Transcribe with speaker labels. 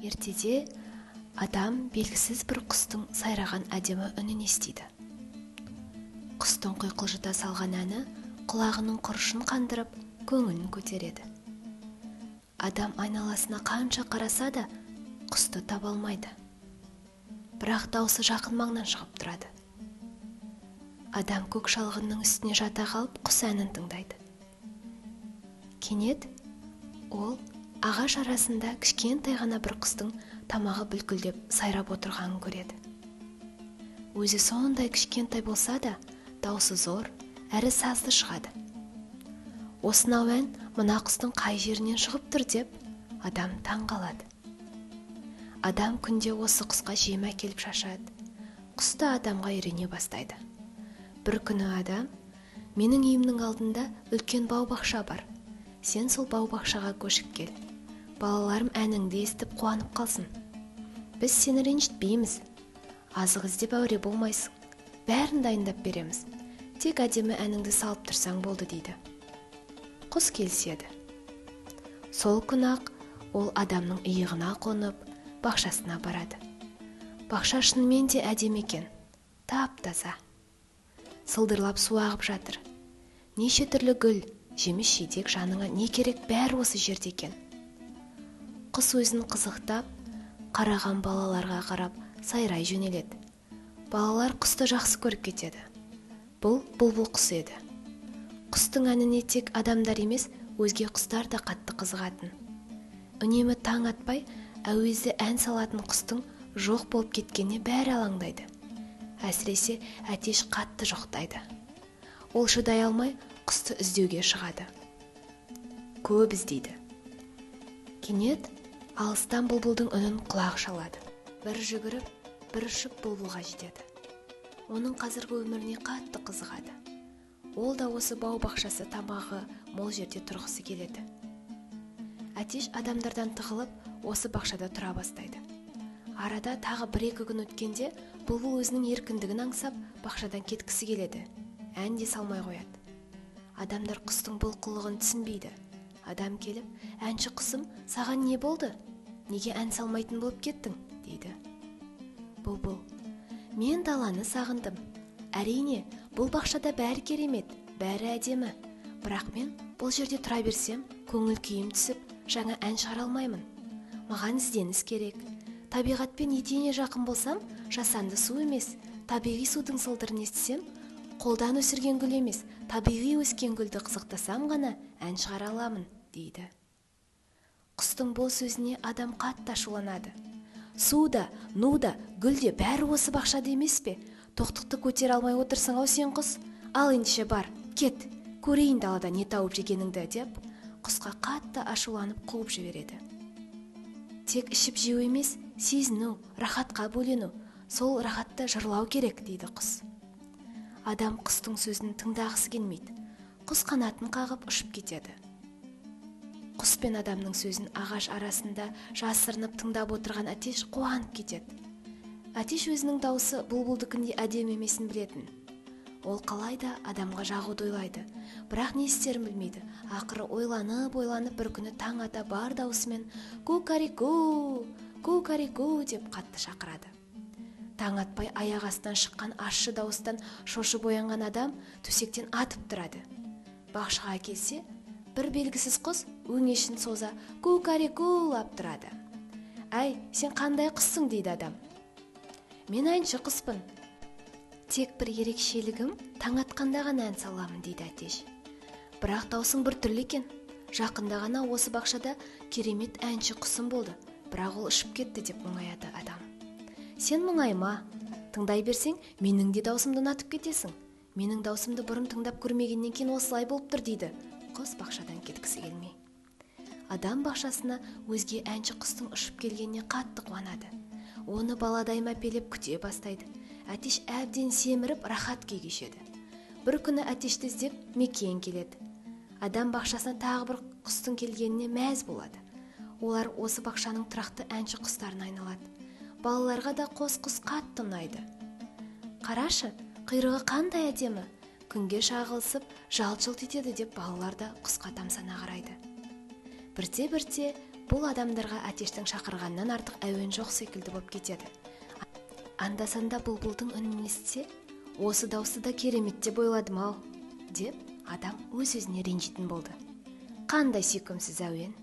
Speaker 1: Ертеде адам белгісіз бір құстың сайраған әдемі үнін естиді. Құстың құйқылжыта салған әні құлағының құрышын қандырып, көңілін көтереді. Адам айналасына қанша қараса да, құсты таба алмайды. Бірақ даусы жақын маңнан шығып тұрады. Адам көк шалғынның үстіне жата қалып, құс әнін тыңдайды. Кенет ол ағаш арасында кішкентай ғана бір құстың тамағы бүлкілдеп сайрап отырғанын көреді. Өзі сондай кішкентай болса да, даусы зор, әрі сазды шығады. Осынау ән мына құстың қай жерінен шығып тұр деп адам таң қалады. Адам күнде осы құсқа жем әкеліп шашады. Құс та адамға үйрене бастайды. Бір күні адам: «Менің үйімнің алдында үлкен бау-бақша бар. Сен сол бау-бақшаға көшіп кел. Балаларым әніңді естіп қуанып қалсын. Біз сені ренжітпейміз. Азық іздеп әуре болмайсың. Бәрін дайындап береміз. Тек әдемі әніңді салып тұрсаң болды», – дейді. Құс келіседі. Сол күні-ақ ол адамның иығына қонып, бақшасына барады. Бақша шынымен де әдемі екен, тап-таза. Сылдырлап су ағып жатыр. Неше түрлі гүл, жеміс-жидек, жаныңа не керек, бәрі осы жерде екен. Құс өзін қызықтап қараған балаларға қарап сайрай жөнеледі. Балалар құсты жақсы көріп кетеді. Бұл бұлбұл құс еді. Құстың әніне тек адамдар емес, өзге құстар да қатты қызығатын. Үнемі таң атпай әуезді ән салатын құстың жоқ болып кеткеніне бәрі алаңдайды. Әсіресе Әтеш қатты жоқтайды. Ол шыдай алмай құсты іздеуге шығады. Көп іздейді. Кенет алыстан бұлбұлдың үнін құлағы шалады. Бір жүгіріп, бір ұшып бұлбұлға жетеді. Оның қазіргі өміріне қатты қызығады. Ол да осы бау-бақшасы, тамағы мол жерде тұрғысы келеді. Әтеш адамдардан тығылып, осы бақшада тұра бастайды. Арада тағы бір-екі күн өткенде бұлбұл өзінің еркіндігін аңсап, бақшадан кеткісі келеді. Ән де салмай қояды. Адамдар құстың бұл қылығын түсінбейді. Адам келіп: «Әнші құсым, саған не болды? Неге ән салмайтын болып кеттің?» – дейді. Бұлбұл: «Мен даланы сағындым. Әрине, бұл бақшада бәрі керемет, бәрі әдемі. Бірақ мен бұл жерде тұра берсем, көңіл күйім түсіп, жаңа ән шығара алмаймын. Маған ізденіс керек. Табиғатпен етене жақын болсам, жасанды су емес, табиғи судың сылдырын естісем, қолдан өсірген гүл емес, табиғи өскен гүлді қызықтасам ғана ән шығара аламын», – дейді. Құстың бұл сөзіне адам қатты ашуланады. «Су да, ну да, гүл де бәрі осы бақшада емес пе? Тоқтықты көтере алмай отырсың ау сен, құс. Ал ендеше бар, кет, көрейін далада не тауып жегеніңді», – деп құсқа қатты ашуланып қуып жібереді. Тек ішіп жеу емес, сезіну, рахатқа бөлену, сол рахатты жырлау керек, дейді құс. Адам құстың сөзін тыңдағысы келмейді. Құс қанатын қағып ұшып кетеді. Құс пен адамның сөзін ағаш арасында жасырынып тыңдап отырған Әтеш қуанып кетеді. Әтеш өзінің даусы бұлбұлдікіндей әдемі емесін білетін. Ол қалай да адамға жағуды ойлайды, бірақ не істерін білмейді. Ақыры ойланып, ойланып, бір күні таң ата бар даусымен «Кукареку, кукареку» деп қатты шақырады. Таң атпай аяқ астынан шыққан ащы дауыстан шошып оянған адам төсектен атып тұрады. Бақшаға келсе, бір белгісіз құс өңешін соза кукарекулап тұрады. «Әй, сен қандай құссың?» – дейді адам. «Мен әнші құспын. Тек бір ерекшелігім: таң атқанда ғана ән саламын», – дейді Әтеш. «Бірақ даусың біртүрлі екен. Жақында ғана осы бақшада керемет әнші құсым болды, бірақ ол ұшып кетті», – деп мұңаяды адам. «Сен мұңайма. Тыңдай берсең, менің де даусымды ұнатып кетесің. Менің даусымды бұрын тыңдап көрмегеннен кейін осылай болып тұр», – дейді құс бақшадан кеткісі келмей. Адам бақшасына өзге әнші құстың ұшып келгеніне қатты қуанады. Оны баладай мәпелеп күте бастайды. Әтеш әбден семіріп, рахат күй кешеді. Бір күні Әтешті іздеп Мекен келеді. Адам бақшасына тағы бір құстың келгеніне мәз болады. Олар осы бақшаның тұрақты әнші құстарына айналады. Балаларға да қос құс қатты ұнайды. «Қарашы, құйрығы қандай әдемі, күнге шағылысып жалт-жұлт етеді», – деп балалар да құсқа тамсана қарайды. Бірте-бірте Бұл адамдарға әтештің шақырғанынан артық әуен жоқ секілді боп кетеді. Анда-санда бұлбұлдың үнін естісе, осы даусы да керемет деп ойладым-ау деп адам өз-өзіне ренжитін болды. Қандай сүйкімсіз әуен!